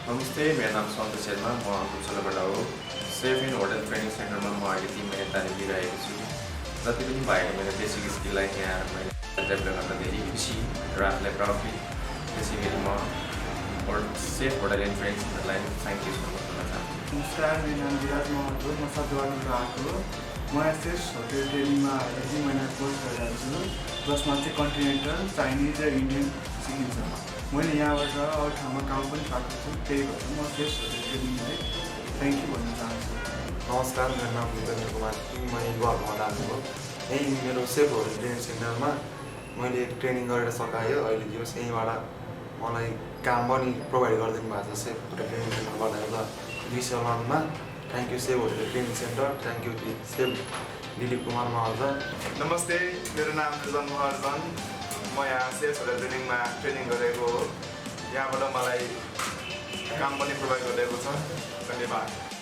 नमस्ते, मेरो नाम सन्तोष शर्मा, म कुचलाबाट हो। सेफ इन होटल ट्रेनिङ सेन्टरमा म अहिले 3 महिना तालिम लिइरहेको छु। जति पनि भएको मेरो बेसिक स्किललाई यहाँ मैले डेभलप गर्न धेरै खुसी र आफूलाई प्राउड फिल। बेसिकली म सेफ होटल एन्ड ट्रेनिङ सेन्टरलाई थ्याङ्क यू भन्न चाहन्छु। नमस्कार, मेरो नाम विराज महतो, म सदरबारबाट आएको हो। म एसएस होटल ट्रेनिङमा 3 महिना कोर्स गरिरहेको छु, जसमा चाहिँ कन्टिनेन्टल, चाइनिज र इन्डियन सिकिन्छ। मैले यहाँबाट अरू ठाउँमा काम पनि पाएको छु, त्यही भएर म एसएस होटल ट्रेनिङलाई थ्याङ्क यू भन्न चाहन्छु। नमस्कार, मेरो नाम भूपेन्द्र कुमार, म गुवाहाटीबाट आएको हो। यहीँ मेरो सेफ होटल ट्रेनिङ सेन्टरमा मैले ट्रेनिङ गरेर सकायो। अहिले जो यहीँबाट मलाई काम पनि प्रोभाइड गरिदिनु भएको छ सेफ होटल ट्रेनिङ सेन्टरबाट एउटा 2 सालमा। Thank you safe hotel training centre, thank you safe Dilip Kumar Maharjan. नमस्ते, मेरो नाम रिजन महर्जन, म यहाँ सेफ होटल ट्रेनिङमा ट्रेनिङ गरेको हो। यहाँबाट मलाई काम पनि प्रोभाइड गरिएको छ। धन्यवाद।